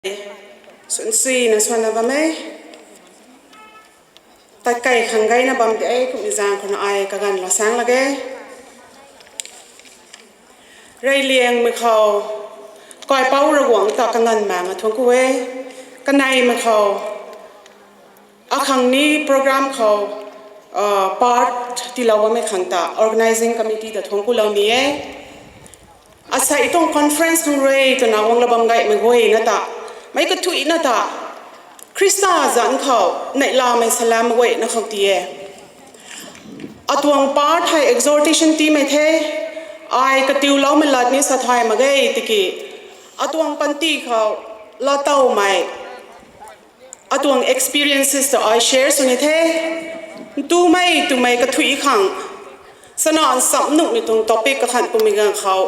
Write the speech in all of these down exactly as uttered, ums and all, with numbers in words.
Suansuina suanna bam e. Tat kei khang gayna bam de e, kumhmei zaeng khou na ai kaganv lou saeng lak ge. Reyliangmei khou, kaipouc Ravguangc ta kanganv maeng a thuanc ku e. Kaneimei khou, akhang ni program khou, part tiilou bammei khang ta organizing committee ta thuanc kulou ni e. Asei tuang conference khang rui twna guang la bam gaymei guayna ta, meic kathuicna ta, Khrista zanc khou neihlamei salam guayna khou ti e. Atuang part hei exhortation tiimei the, ai katiuloumei lat ni sa thay mak ge tiki, atuang panty khou laatowmei, atuang experiences ta ai share sw ni the. Ntumei twmei kathuic khang, sana nchamc nuhmei tuang topic kakhan pumei ganv khou,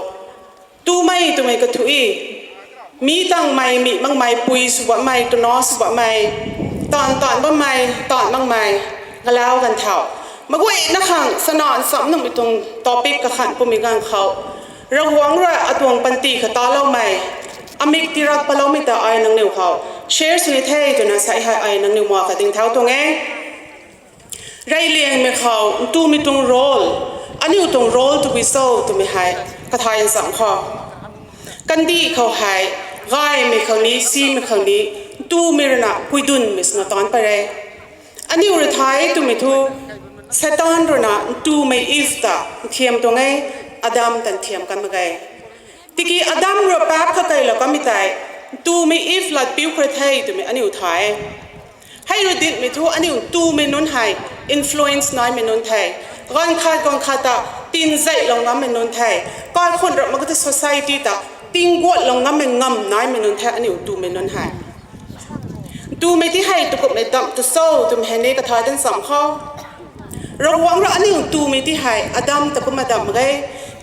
ntumei twmei kathuic, mi tangmei, mi makmei, pui sw bammei, twna sw bammei, taanv taanv bammei, taanv makmei, galau ganv thau, meic guayna khang sana nchamc nuhmei tuang topic kakhan pumei ganv khou, Ravguangc rui atuang panty khou taloumei, amik tirak paloumei ta ai nangniw khou share sw ni the twna sa hei ai nangniw ma kha ding thau tuang e. Reyliangmei khou ntumei tuang role, aniu tuang role tabui cho twmei hei kathay nchamc khou, kandih khou hei gaymei khang ni, simei khang ni, ntumei rui na kuidunmei swna taanc pat re. Aniu rui thay twmei thu, Satan rui na ntumei Eve ta nthiam tuang e, Adam ta nthiam kan mak ge. Tiki Adam rui paap kha keylou kanmei tei, ntumei Eve lat piu khou rui the twmei aniu thay. Hei rui dinhmei thu aniu ntumei nunc hei influence naimei nunc the. Ganv khat ganv khat ta tinzeihlou ngammei nunc the. Kaikhun rap mak ta society ta tinguatlou ngammei ngam naimei nunc the aniu ntumei nunc hei. Ntumei ti hei takumhmei damh tu cho twmei hei ni kathay tan nchamc khou, Ravguangc rui aniu ntumei ti hei Adam ta kumna damh mak ge.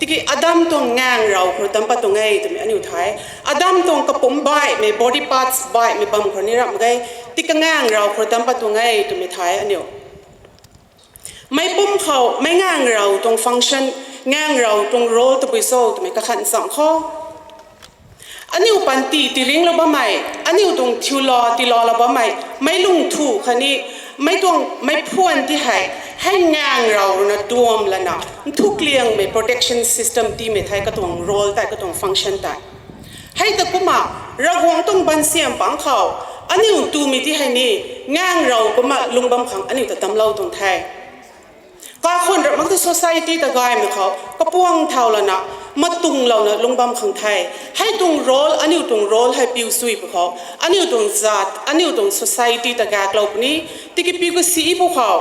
Tiki Adam tuang ngaeng rau khou rui damh pat tuang e twmei aniu thay. Adam tuang kapumc baihmei, body parts baihmei bam khou ni ramh mak ge. Tiki ngaeng rau khou rui damh pat tuang e twmei thay aniu. Meic pum khou meic ngaeng rau tuang function, ngaeng rau tuang role tabui cho twmei kakhan nchamc khou, aniu panty tiringlou bammei, aniu tuang thiu la tiilalou bammei meic lung thu khatni meic tuang meic phuan ti hei, hei ngaeng rau rui na duam lana nthuk liangmei protection system tiimei the, katuang role tei, katuang function tei. Hei ta kumna, Ravguangc tuang bansiam pang khou, aniu ntumei ti hei ni ngaeng rau kumna lung bam khang aniu ta damclou tuang the. Kaikhun rap mak ta society ta gaymei khou kapuang thau lana matunglouna lung bam khang the. Hei tuang role, aniu tuang role hei piu sui pw khou, aniu tuang zat, aniu tuang society ta gaeklou puni, tiki piu kasi pw khou,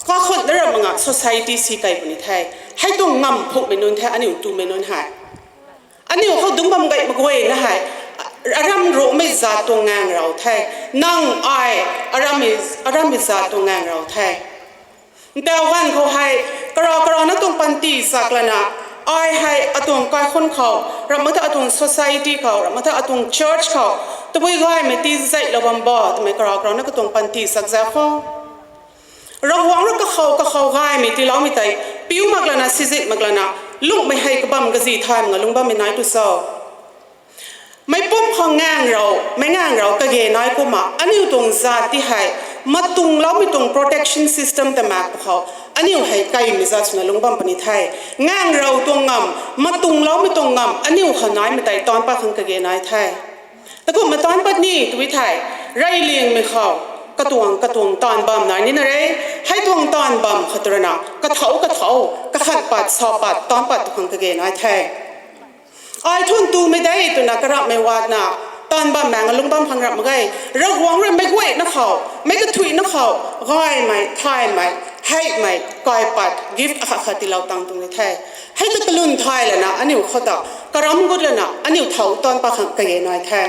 kaikhun na rap mak nga society si kei puni the. Hei tuang ngamv phukmei nunc the aniu ntumei nunc hei. Aniu khou dungc bam gay mak guayna hei, aram ruhmei zat tuang ngaeng rau the. Nang ai, aram, arammei zat tuang ngaeng rau the. Ntau ganv khou hei, karau karauna tuang panty sak lana, ai hei atuang kaikhun khou, rap mak ta atuang society khou, rap mak ta atuang church khou, tabui gaymei ti zeihlou bam bo twmei karau karauna katuang panty sak zat khou, Ravguangc rui kakhou kakhou gaymei tiiloumei tei, piu mak lana, sizit mak lana, lungmei hei kabam kazi thay mak nga lung bammei nai tu cho. Meic pum khou ngaeng rau, meic ngaeng rau kage nai kumna, aniu tuang zat ti hei, matungloumei tuang protection system ta mak pw khou, aniu hei kaimei zat swna lung bam puni the. Ngaeng rau tuang ngamv, matungloumei tuang ngamv, aniu khou naimei tei taanc pat khang kage nai the. Takumhmei taanc pat ni twi thei, reyliangmei khou, katuang, katuang taanv bam nai nina re, hei tuang taanv bam khou tu rana, kathau, kathau, kakhat pat, sa pat, taanc pat tu khang kage nai the. Ai thu ntumei de twna karapmei watna, taanv bam maeng lung bam khang rap mak ge, Ravguangc rui meic guayna khou, meic kathuicna khou, gaymei, thaymei, heimei, kaipat, gift akhat khat tiilou tang tuang ni the. Hei ta kalun thay lana, aniu khou ta, karam gut lana, aniu thau taanc pat khang kage nai the.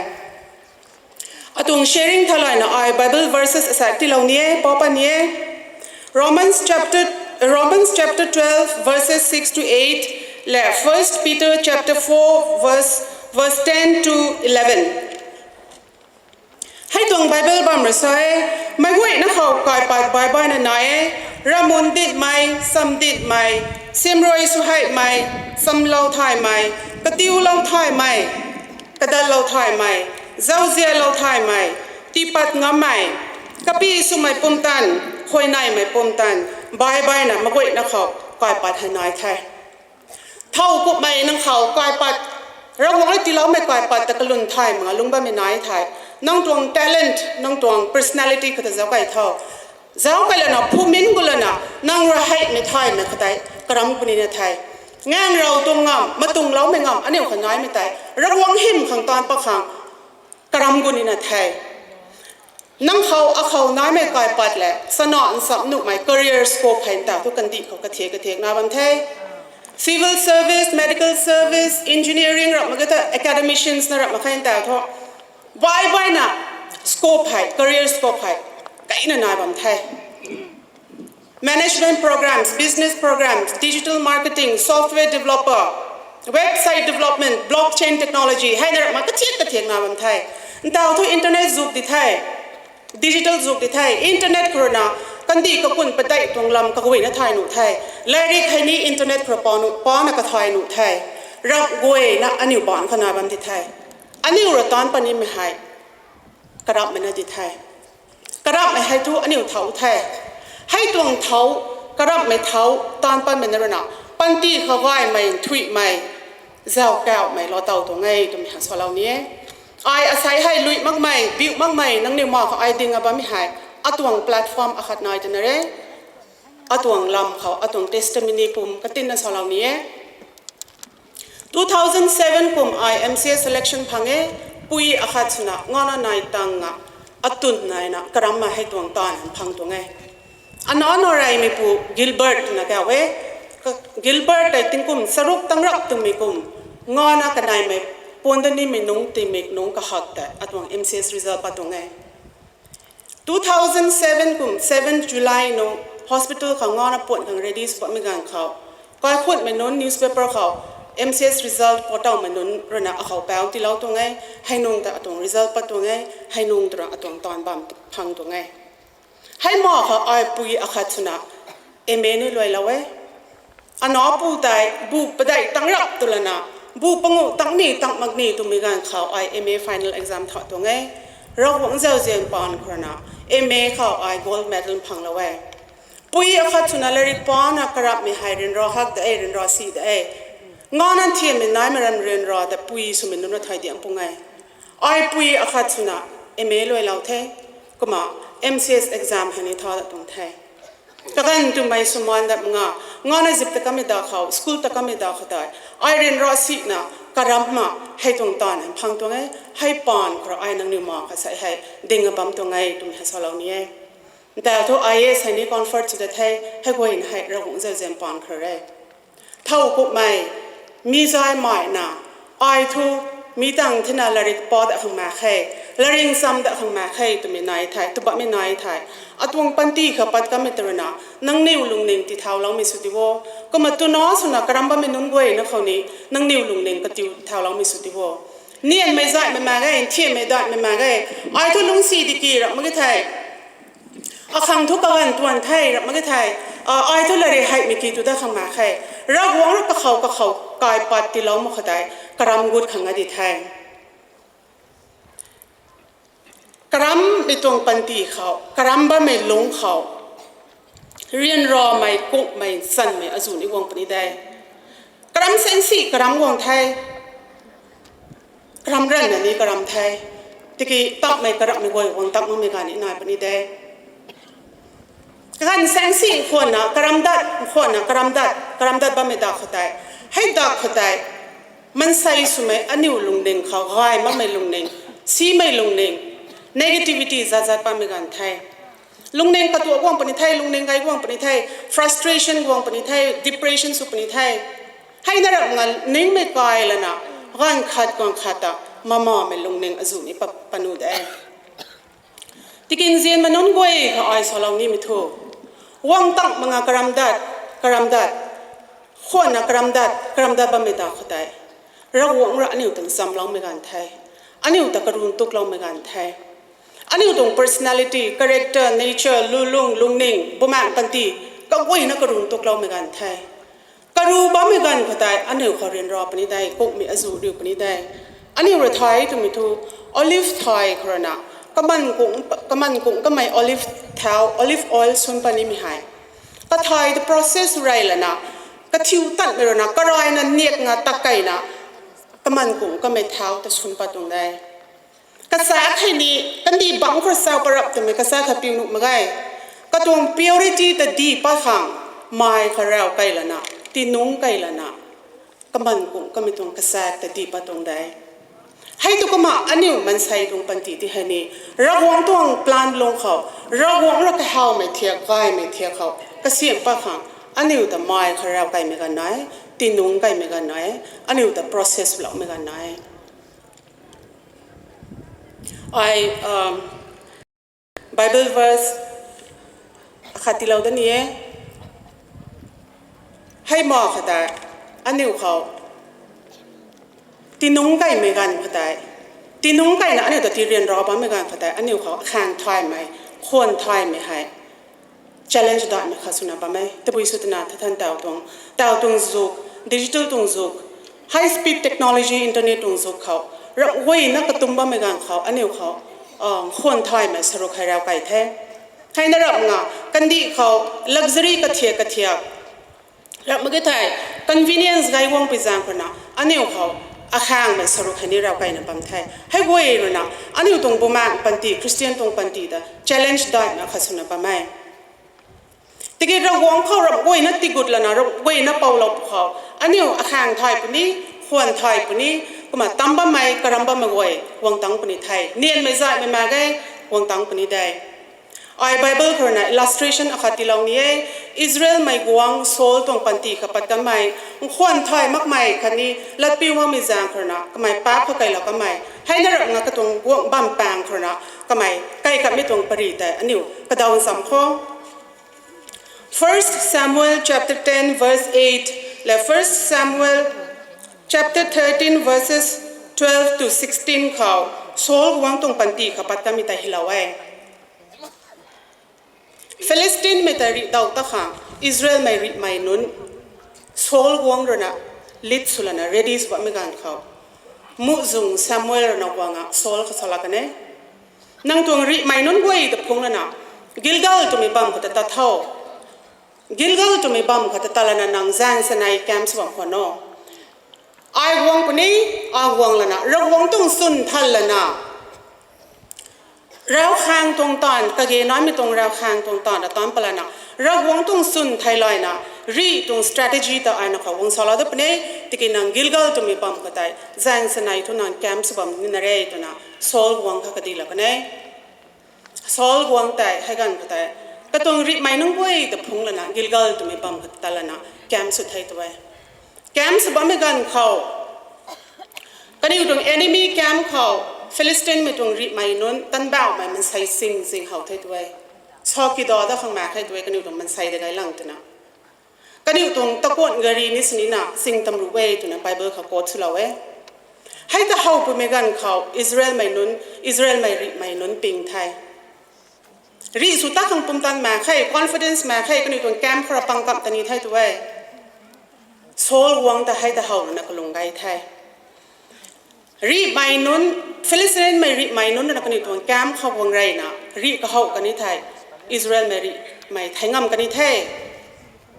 Atuang sharing thau layna ai Bible verses asak tiilou ni e, papa ni e. Romans chapter, Romans chapter twelve, verses six to eight, le First Peter chapter four, verse, verse ten to eleven. Hei tuang Bible bam rui sa e, meic guayna khou kaipat bai baina nai e, ramun ditmei, sam ditmei, simrui sw heimei, samlou thaymei, katiulou thaymei, kadatlou thaymei, Zauzianlou thaymei, tiipat ngammei, kapy swmei pumtan, khuayneymei pumtan, baih baihna maguayna khou kaipat hei nai the. Thow kumhmei nang khou kaipat, Ravguangc rui tiiloumei kaipat ta kalwn thay mak lungc bammei nai the. Nang tuang talent, nang tuang personality khou ta zauc key tho. Zauc key lana, phumin gu lana, nang rui heimei thaymei khou tei karam ku nina the. Ngangrou tuang ngam, matungloumei ngam aniu khou naimei tei Ravguangc hym khang taanc pat khang karam ku nina the. Nang khou akhou naimei kaipat le sana nsap nuhmei career scope hei ntaw thu kandih khou kathek kathek nai bam the. Civil service, medical service, engineering rap mak ge ta academicians na rap mak khe ntaw thu, baih baihna scope hei, career scope hei kaina nai bam the. Management programs, business programs, digital marketing, software developer, website development, blockchain technology, hei na rap mak kathek kathek nai bam the. Ntaw thu internet zuk di the, digital zuk di the, internet khou rui na kandih kakun padeih tuang lam kaguayna thay nuh the. Lairik hei ni internet khou rui pa nuh, pana kathay nuh the. Ramh guayna aniu baanc khou nai bam di the. Aniu rui taanc pat nimei hei karapmei na di the. Karapmei hei thu aniu thow the. Hei tuang thow, karapmei thow taanc patmei na rui na panty khou gaymei, nthuihmei, zauc kauhmei lou taw tuang e twmei ha salou ni e. Ai asei hei lui makmei, biu makmei nangniw ma khou ai ding a bammei hei atuang platform akhat nai twna re. Atuang lam khou atuang testimony kum katinna salou ni e. Two thousand seven kum ai M C S selection phang e, pui akhat swna ngana nai tang nga, atun naina karamna hei tuang taanv phang tuang e. Ana ana reymeipu Gilbert na kau e. Gilbert tei tingkum charuk tangrap twmei kum ngana kaneimei puan da nimei nungc tingmik nungc kahak tei atuang M C S result pat tuang e. Two thousand seven kum seven July nung hospital khou ngana puan khang ready sw patmei ganv khou, kaikhunmei nunc newspaper khou M C S result portalmei nunc rui na akhou pau tiilou tuang e. Hei nung ta atuang result pat tuang e. Hei nung ta rui atuang taanv bam phang tuang e. Hei ma khou ai pui akhat swna M A ni luailou e. Ana pu tei bu padeih tangrap tw lana, bu panguh tang ni tang mak ni twmei ganv khou ai M A final exam tha tuang e. Ravguangc zauzian paan khou rui na M A khou ai gold medal phanglou e. Pui akhat swna lairik pana karapmei hei ryanra hak de, ryanra si de. Ngana nthiammei naimei ram ryanra ta pui swmei nunc rui thay diang pung e. Ai pui akhat swna M A luailou the, kumna M C S exam hei ni tha da tuang the. Kaganv twmei swmaan dat nga, ngana zip ta kamei da khou, school ta kamei da khou tei ai ryanra sina karamna hei tuang taanv phang tuang e. Hei paan khou rui ai nangniw ma kha sei hei ding a bam tuang e twmei hei salou ni e. Ntaw thu I A S hei ni convert sw da the. Hei guayna hei Ravguangc zauzian paan khou rui e. Thow kumhmei, mi zay maina, ai thu mi tang thina lairik pa da khang mak khe, lairik cham da khang mak khe twmei nai the, tw bammei nai the. Atuang panty khou pat kamei ta rui na nangniw lungning tithauloumei sw di o. Kumna twna swna karam bammei nunc guayna khou ni nangniw lungning katiu thauloumei sw di o. Nianmei zaymei mak ge, nthiammei daihmei mak ge, ai thu lungcsi di ki rap mak ge the. Akhang thu kaganv tuan the rap mak ge the. Ai thu lairik heimei ki tu da khang mak khe. Ravguangc rui kakhou kakhou kaipat tiilou mak khou tei karam gut khang a di the. Karamhmei tuang panty khou, karam bammei lungc khou, ryanramei, kukmei, nchanmei azuh ni guang puni de. Karam sensi karam guang the. Karam ranvna ni karam the. Tiki takmei karamhmei guay guang tak makmei ganv ni nai puni de. Kaganv sensi khwanna karam dat, khwanna karam dat, karam dat bammei da khou tei, hei da khou tei, maansei swmei aniu lungning khou gay makmei lungning, simei lungning, negativity zat zat patmei ganv the. Lungning katuak guang puni the, lungning gay guang puni the, frustration guang puni the, depression sw puni the. Hei na rap nga ningmei kai lana, ganv khat ganv khat ta mamamei lungning azuh ni pa, panu de. Tiki nzianmei nunc guay khou ai salou nimei thu, guang tak mak nga karam dat, karam dat, khwanna karam dat, karam dat bammei da khou tei, Ravguangc rui aniu tuang chamloumei ganv the. Aniu ta karun tukloumei ganv the. Aniu tuang personality, character, nature, lulung, lungning, bumaengc panty, kaguayna karun tukloumei ganv the. Karu bammei ganv khou tei aniu khou ryanra puni de, kukmei azuh riu puni de. Aniu rui thay twmei thu, Olive thay khou rui na, kaman kung, kaman kung kamei olive thau, olive oil swn patnimei hei, kathai ta process rey lana, kathiu tanmei rui na, karayna niak nga tak keyna, kaman kung kamei thau ta swn pat tuang de. Kacha hei ni, kandih bangc khou rui sau parap twmei kacha khat piu nuh mak ge. Katuang purity ta dih pat khang, mai kha raw key lana, tinungc key lana, kaman kung kamei tuang kacha ta dih pat tuang de. Hei tu kumna aniu mansei tuang panty ti hei ni, Ravguangc tuang plan lung khou, Ravguangc rui kahawmei thiak, gaymei thiak khou kasiam pat khang, aniu ta mai kha raw keymei ganv nai, tinungc keymei ganv nai, aniu ta process loumei ganv nai. Ai Bible verse khat tiilou da ni e. Hei ma khou tei, aniu khou tinungc keymei ganv khou tei, tinungc keyna aniu ta tii ryanra bammei ganv khou tei, aniu khou akhang thaymei, khwan thaymei hei challenge daihmei khat swna bam e. Tabui sw twna thathan taw tuang, taw tuang zuk, digital tuang zuk, high speed technology, internet tuang zuk khou, ramh guayna katum bammei ganv khou, aniu khou khwan thaymei saruk hei raw key the. Hei na ramh nga, kandih khou luxury kathiak kathiak, ramh mak ge thei, convenience gay guang pui zaeng khou na, aniu khou akhangmei saruk hei ni raw keyna bam the. Hei guay rui na, aniu tuang bumaengh panty, Christian tuang panty ta challenge daihmei khat swna bam e. Tiki Ravguangc khou ramh guayna tigut lana, ramh guayna poulou pwkhou, aniu akhang thay puni, khwan thay puni, kumna tam bammei, karam bammei guay guang tangc puni the. Nianmei zaihmei mak ge, guang tangc puni de. Ai Bible khou rui na illustration akhat tiilou ni e. Israelmei guangc Saul tuang panty kha pat kanmei, nkhwan thay makmei khatni latpiu makmei zaeng khou rui na kamei paap kha keylou kanmei, hei na ramh nga katuang guangc bam paeng khou rui na kamei key katmei tuang pary tei aniu kadaw ncham khou, First Samuel chapter ten verse eight le First Samuel chapter thirteen verses twelve to sixteen khou Saul guangc tuang panty kha pat kanmei tei hylou e. Philistinemei ta rih daw ta khang Israelmei rihmei nunc Saul guangc rui na lead sw lana ready sw bammei ganv khou, muhzwng Samuel rui na guangna Saul khou salou kan e. Nang tuang rihmei nunc guay ta phungc lana, Gilgal twmei bam khou ta tat tho. Gilgal twmei bam khou ta tat lana nang zaeng chanei camp sw bam khwan o. Ai guang puni, ai guang lana, Ravguangc tuang chwn than lana, ravkhang tuang taanv, kage naimei tuang ravkhang tuang taanv ta taanc pat lana, Ravguangc tuang chwn thei layna, rih tuang strategy ta ai na khou guang salou dat puni, tiki nang Gilgal twmei bam khou tei zaeng chanei thu nang camp sw bam nina re twna Saul guangc kha kadilou kan e. Saul guangc tei hei ganv khou tei, katuang rihmei nunc guay ta phungc lana Gilgal twmei bam khou ta tat lana camp sw the tu e. Camp sw bammei ganv khou, kaniw tuang enemy camp khou Philistinemei tuang rihmei nunc tanbauhmei mansei sing zing how the tu e. Sa kidaw dat khang mak khe tu e, kaniw tuang mansei ta gay lang twna. Kaniw tuang takuanh gari ni sinina sing tam ruh e twna Bible khou quote swlou e. Hei ta how pumei ganv khou Israelmei nunc, Israelmei rihmei nunc ping the. Rih sw tat khang pumtan mak khe, confidence mak khe, kaniw tuang camp khou ra pang kamh ta ni the tu e. Saul guangc ta hei ta how lana kalung gay the. Rihmei nunc, Philistinemei rihmei nunc na kaniw tuang camp khou guang reyna rih kahow kan ni thei, Israelmei rihmei thei ngam kan ni the.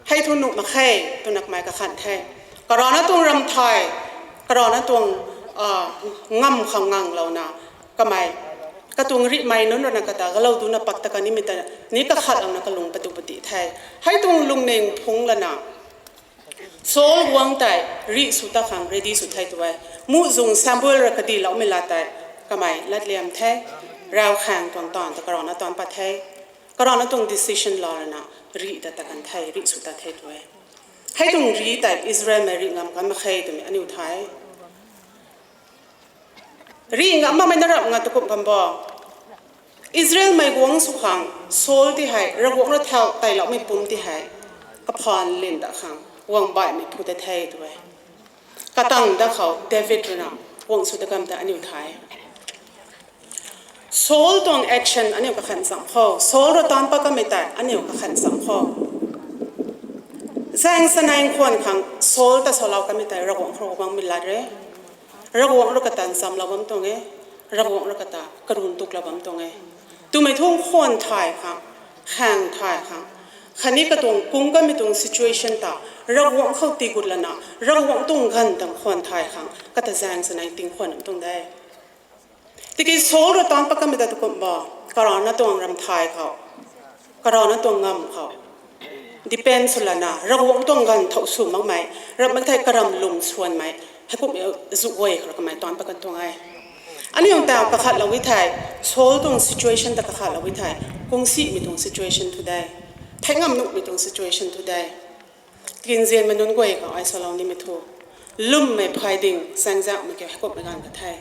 Hei thu nuh mak khe twna kamei kakhan the. Karana tuang ramthai, karana tuang ngam khang nganglouna, kamei, katuang rihmei nunc rui na kata kalou duna pak ta kan nimei ta ni kakhatlouna kalung patu pati the. Hei tuang lungning phungc lana Saul guangc tei rih sw tat khang ready sw the tu e. Muhzwng Samuel rui kadiloumei lat tei kamei latliam the. Ravkhang tuang taanv ta karana taanc pat the. Karana tuang decision lou lana rih ta tat kan the, rih sw tat the tu e. Hei tuang rih tei Israelmei rih ngam kan mak khe twmei aniu thay. Rih ngam makmei na ramh nga tu kum kan bo. Israelmei guangc sw khang Saul ti hei Ravguangc rui thau teiloumei pumc ti hei kaphaan lin dat khang guang baihmei phu tei the tu e. Katang dat khou David rui na guangc sw ta kam tei aniu thay. Saul tuang action aniu kakhan cham kho. Saul rui taanc pat kamei tei aniu kakhan cham kho. Zaeng chanei nkhwan khang Saul ta salou kamei tei Ravguangc khou guangmei lat re. Ravguangc rui katan chamlou bam tuang e. Ravguangc ra kata karun tukla bam tuang e. Twmei thu khwan thay khang, khaeng thay khang, khatni katuang kung kamei tuang situation ta Ravguangc khou tiigut lana Ravguangc tuang ganv tang khwan thay khang kata zaeng sanei tingkhwan tuang de. Tiki Saul rui taanc pat kamei ta tu kum bo, karana tuang ram thay khou, karana tuang ngamv khou depend sw lana Ravguangc tuang ganv thow sw makmei, ramh mak thei karam lum swanmei, heikumhmei zu guay khou kamei taanc pat kan tuang e. Aniu ntaw kakhatlou e thei, Saul tuang situation ta kakhatlou e thei, kungsimei tuang situation thu de, thei ngam nuhmei tuang situation thu de. Tiki nzianmei nunc guay khou ai salou nimei thu, lwmmei phay ding chaengzauhmei kiu heikumhmei ganv kha the.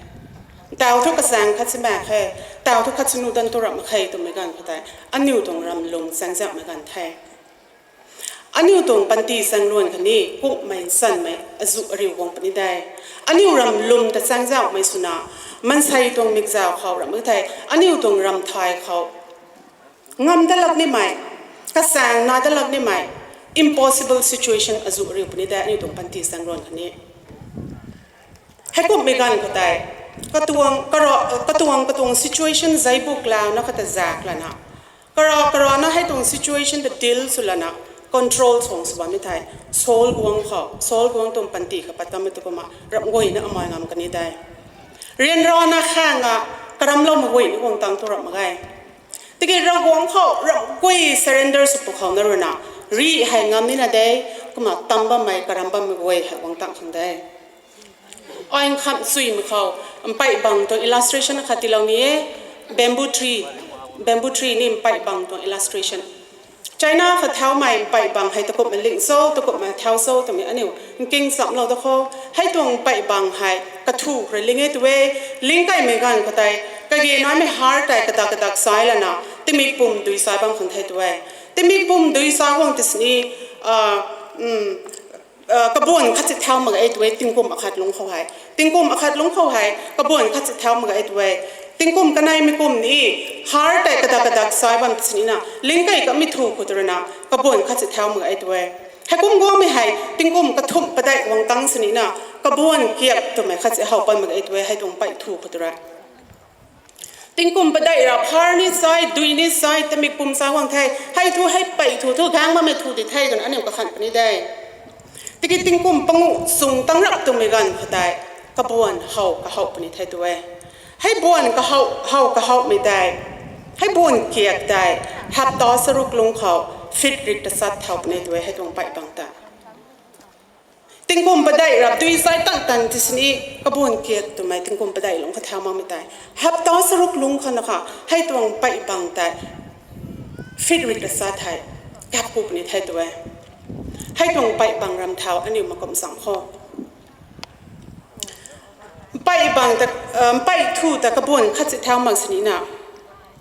Ntaw thu kachaeng khat si mak khe, ntaw thu khat sini dan tu ramh mak khe twmei ganv khou tei, aniu tuang ram lum chaengzauhmei ganv the. Aniu tuang panty chaengluan khatni kummei nchanmei azu ariu guang puni de. Aniu ram lum ta chaengzauhmei swna, maansei tuang mikzau khou ramh mak thei, aniu tuang ram thay khou ngam dat lak nimei, kachaeng na dat lak nimei, impossible situation azu ariu puni de aniu tuang panty chaengluan khatni. Heikumhmei ganv khou tei, katuang, kara, katuang, katuang situation zeibu kalauna kata zak lana, kara, karana hei tuang situation ta deal sw lana, control suang sw bammei thei, Saul guang khou, Saul guang tuang panty kha pat kanmei tu kumna ramh guayna amai ngam kani de. Ryanrana khaenga karamloumei guay ni guang tang tu ramh mak ge. Tiki Ravguangc khou ramh guay surrender sw pw khou na ruina, rih hei ngam nina de, kumna tam bammei karam bammei guay hei guang tang khang de. Ai nkhamh chuimei khou, mpeyh bang tuang illustration khat tiilou ni e, bamboo tree, bamboo tree ni mpeyh bang tuang illustration. China kha thaumei mpeyh bang hei takumhmei ling cho, takumhmei thau cho twmei aniu nking chamlou da khou. Hei tuang mpeyh bang hei kathu khou rui ling e tu e, ling kaimei ganv khou tei, kage naimei har tei kadak kadak chai lana, tingmik pum dui chai bam khang the tu e. Tingmik pum dui chai guang ti sini, kabuan khat si thau mak ge tu e, tingkum akhat lungc khou hei. Tingkum akhat lungc khou hei, kabuan khat si thau mak ge tu e. Tingkum kaneimei kum ni, har tei kadak kadak chai bam ti sinina, ling kei kamei thu khou tu ruina, kabuan khat si thau mak ge tu e. Heikum guangmei hei, tingkum kathumh padeih guang tang sinina, kabuan kiak twmei khat si how pat mak ge tu e, hei tuang mpeyh thu khou tu rui. Tingkum padeih rap har ni chai, dui ni chai, tingmik pum chai guang the, hei thu hei mpeyh thu thu gaeng bammei thu di the twna aniu kakhan puni de. Tiki tingkum panguh sung tang rap twmei ganv khou tei, kabuan how kahowh puni the tu e. Hei buan kahow, how kahowhmei tei, hei buan kiak tei, hapta charuk lungc khou, feet rik tachat thau puni tu e, hei tuang mpeyh bang ta. Tingkum padeih rap dui chai tan tan ti sini, kabuan kiak twmei tingkum padeih lungc kha thau makmei tei, hapta charuk lungc khou na kha, hei tuang mpeyh bang tei, feet rik tachat hei, kap ku puni the tu e. Hei tuang mpeyh bang ram thau aniu makum chang khou. Mpeyh bang ta, mpeyh thu ta kabuan khat si thau mak sinina,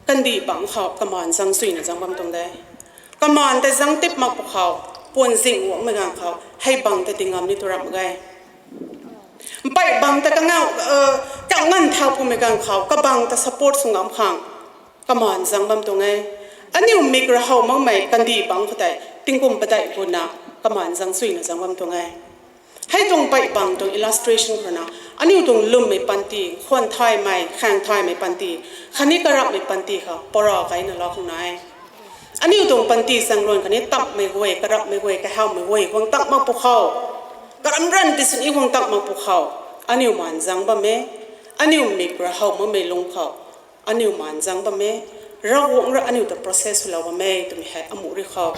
kandih bang khou kamaan zang suina zang bam tuang de. Kamaan ta zang tip mak pw khou, puan zing guangmei ganv khou, hei bang ta di ngam ni tu ramh mak ge. Mpeyh bang ta kangau, kanganv thau pumei ganv khou, kabang ta support sw ngam khang, kamaan zang bam tuang e. Aniu mik ra how makmei kandih bang khou tei, tingkum padeih guna, kamaan zang suina zang bam tuang e. Hei tuang mpeyh bang tuang illustration khou na, aniu tuang lwmmei panty, khwan thaymei, khaeng thaymei panty, khatni karamhmei panty khou, pora kaina lou khang na e. Aniu tuang panty chaengluan khatni tamhmei guay, karamhmei guay, kahawmei guay, guang tang mak pw khou. Karam ran ti sini guang tang mak pw khou. Aniu maan zang bam e, aniu mik ra how makmei lungc khou. Aniu maan zang bam e, Ravguangc rui aniu ta process swlou bam e twmei hei amuh ri khou.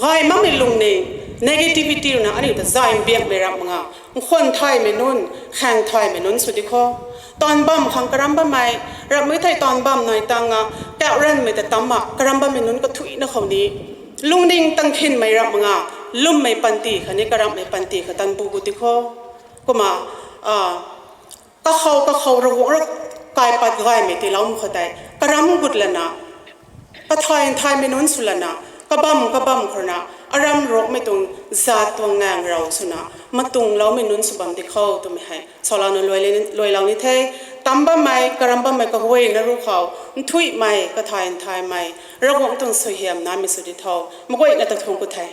Gay makmei lungning, negativity rui na aniu ta zay mbiakmei ramh mak nga, nkhwan thaymei nunc, khaeng thaymei nunc sw di khou. Taanv bam khang karam bammei, ramhmei thei taanv bam nai tang nga, kauh ranmei ta tam mak, karam bammei nunc kathuina khou ni. Lungning tang khinmei ramh mak nga, lwmmei panty khatni karamhmei panty kha tan bu gut di khou. Kumna, kakhou kakhou Ravguangc rui kaipat gaymei tiilou mak khou tei, karam gut lana, kathay nthaymei nunc sw lana, kabam kabam khou rui na, aram ruakmei tuang zat tuang ngaeng rau swna, matungloumei nunc sw bam di khou twmei hei salouna luailou ni the. Tam bammei, karam bammei kaguayna ruc khou, nthuihmei, kathay nthaymei, Ravguangc tuang suaihiam naimei sw di tho, maguayna ta thuanc ku the.